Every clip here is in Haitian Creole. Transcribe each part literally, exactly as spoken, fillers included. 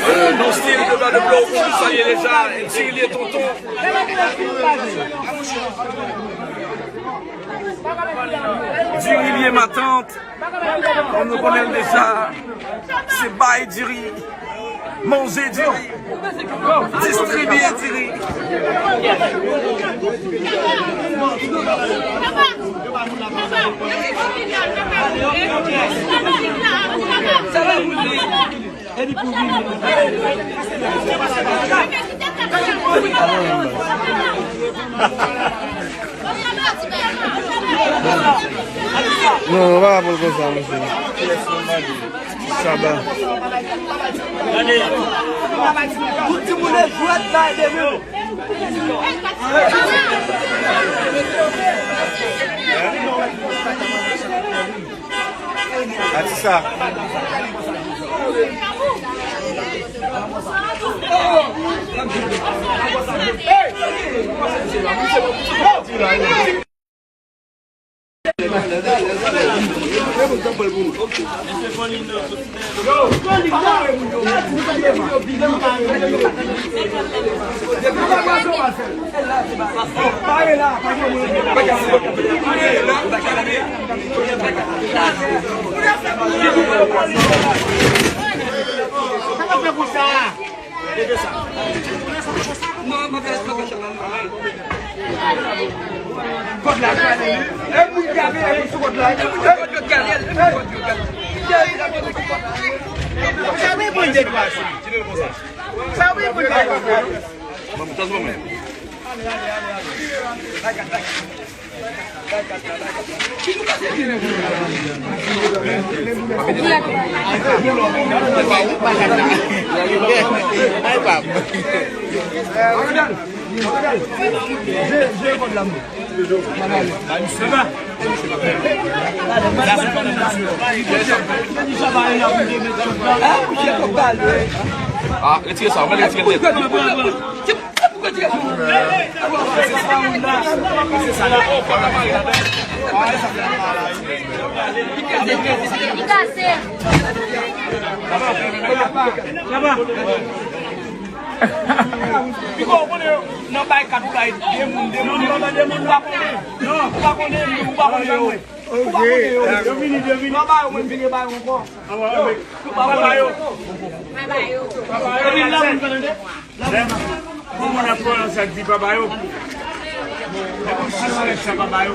Euh, nou stil de Bla de Blo, ou salye deja, Diri li ye tonton. Diri li ye matant. Kòm nou konnen l deja, se bay diri, manje diri, distribiye diri. Non, non, pa pran l konsa, mesye. Saba. Tout timoun e jwèt la, e de nou. Atisa. Kòd la, e moun ki ap sou kòd la, e moun ki kòd yo gade, e moun kòd yo gade. Sa vle pran de dwa sa. Sa vle pran de dwa sa. Ah, retire sa, ou mèt retire nèt. Piko, ou konnen nan bay kat ou bay de moun, de moun, de moun, ou pa konnen. Ou pa konnen, ou pa konnen yo. Ou pa konnen yo. Yo vini, yo vini. Ou pa ba yo, mwen vini ba yo ankò. Ou pa ba yo. Ou pa ba yo. Epi la, moun konnen de. Bon, moun ap pran sa k di papa yo. Epi si yo lèk sa papa yo.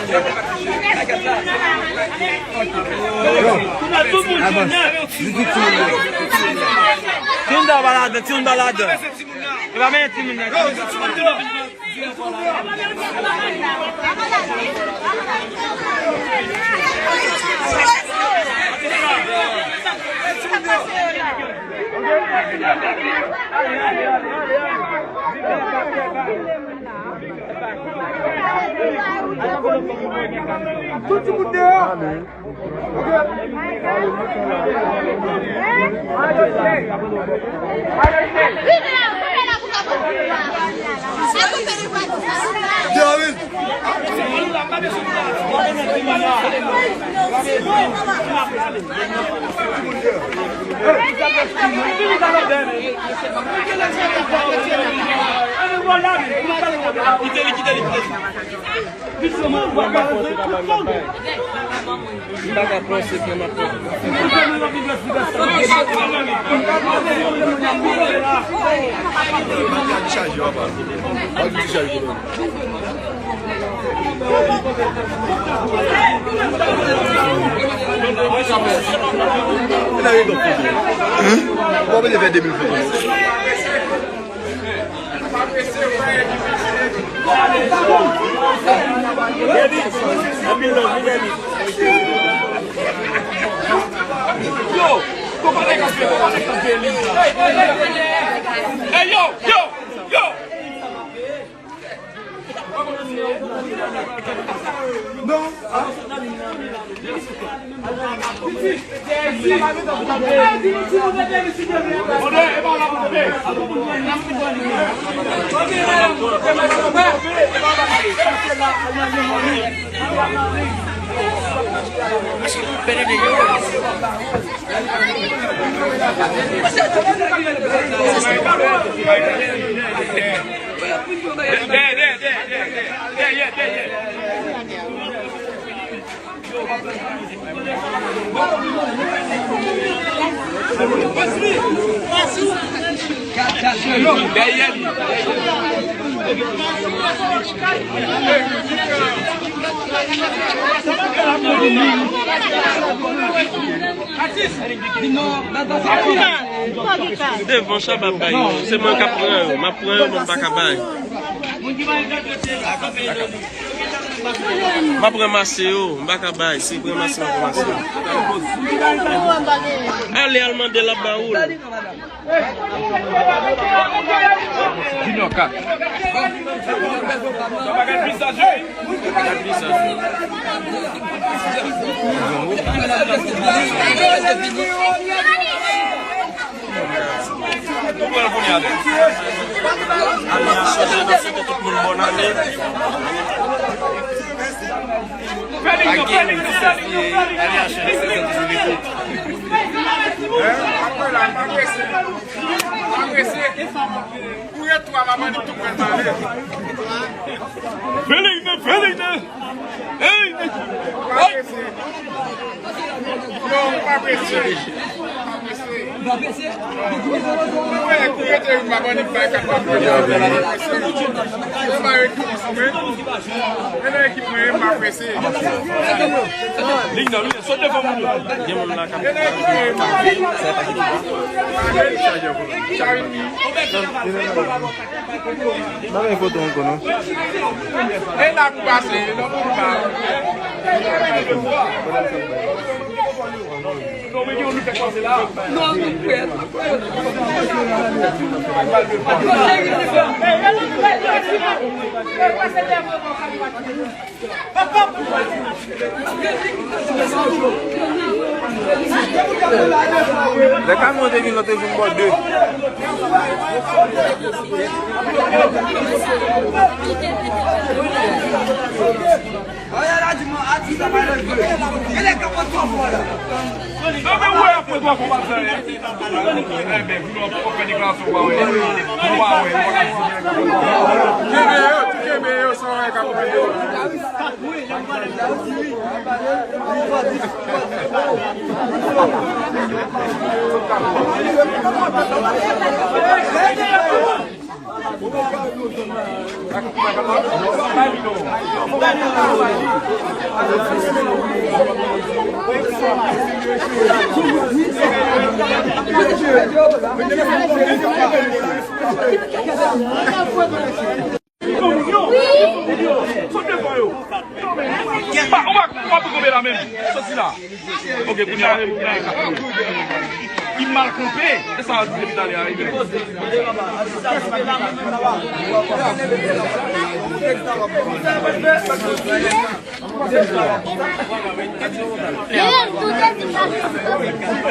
Yo, avanse. Di tout timoun yo. Timoun sa pa ladan, timoun pa ladan. E pa menm timoun nan. Tout timoun deyò. Kite li, kite li, kite li. M pa ka panse, frè, m ap panse. Chaje, papa. Pa di chaje, non. Hein? Ou pa bezwen fè de mil foto. Yo, konprann kanpe, konprann kanpe li. Hey, hey, hey, hey. Hey, yo, yo, yo. Non. Devan Shabba bay yo. Se mwen k ap pran yo. M ap pran yo, men m pa ka bay. M ap ranmase yo, m pa ka bay. Si ranmase, m ap ranmase yo. Ale, al mande l, ap ba ou l. Junior kat. Sa pa gad visaj, wi. Gad visaj, wi. Nou pran l kounye a, avè. Ane a chanje, n ap swete tout moun bòn ane. Felix, Felix, Felix, Felix. Ane a chanje, sezon dizuit. Hein? Apre la, m pa prese. M pa prese. Pou ret twa, m ap annik tou pran l pale. Felix, Felix. Hey! Yo, m pa prese. M pa prese. Mwen, kou rete yon maman, li bay kat maman, m pa prese. Yo, bay ekip sou mwen. E nan ekip mwen, m pa prese. Ligne nan, ligne, sote fò moun yo. Gen moun la k ap... E nan ekip mwen, m pa prese. Sa pa ki... Bagay foto ankò non. E la pou pase, e la pou pa. Non, men gen yon nou fè kòmanse la. Non, nou prè. Lè kamyon te vin, lòt te vin bò de. Anben, wè, apre twa fwa, pa fè anyen. Enben, vin nou fè deklarasyon, w a wè. W a wè. Kenbe yo, tou kenbe yo, san anyen k ap fè yo. Sot devan yo. Pa, ou pa, ou pa pou kanpe la menm. Soti la. Ok, kounye a, kounye a, li mal kanpe. E sa a di depi talè a, li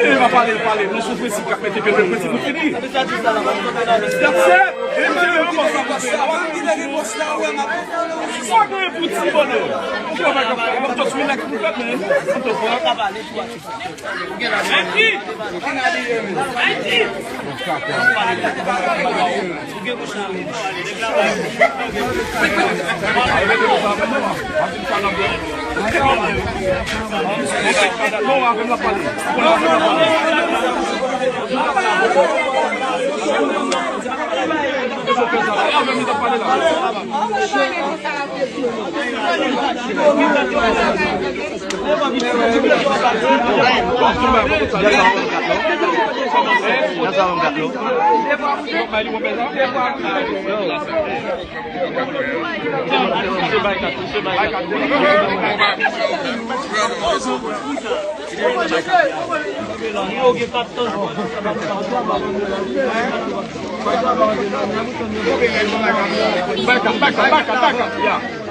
E pa pale, pale. Nou sou prensip k ap mete ke prensip nou fini. That's it. E m te leve bòs la pou fè. Sa gen pou ti bonè. Ou fè bagay, just relax pou fè, man. Anto fwa. Back up, back up, back up, back up, yeah.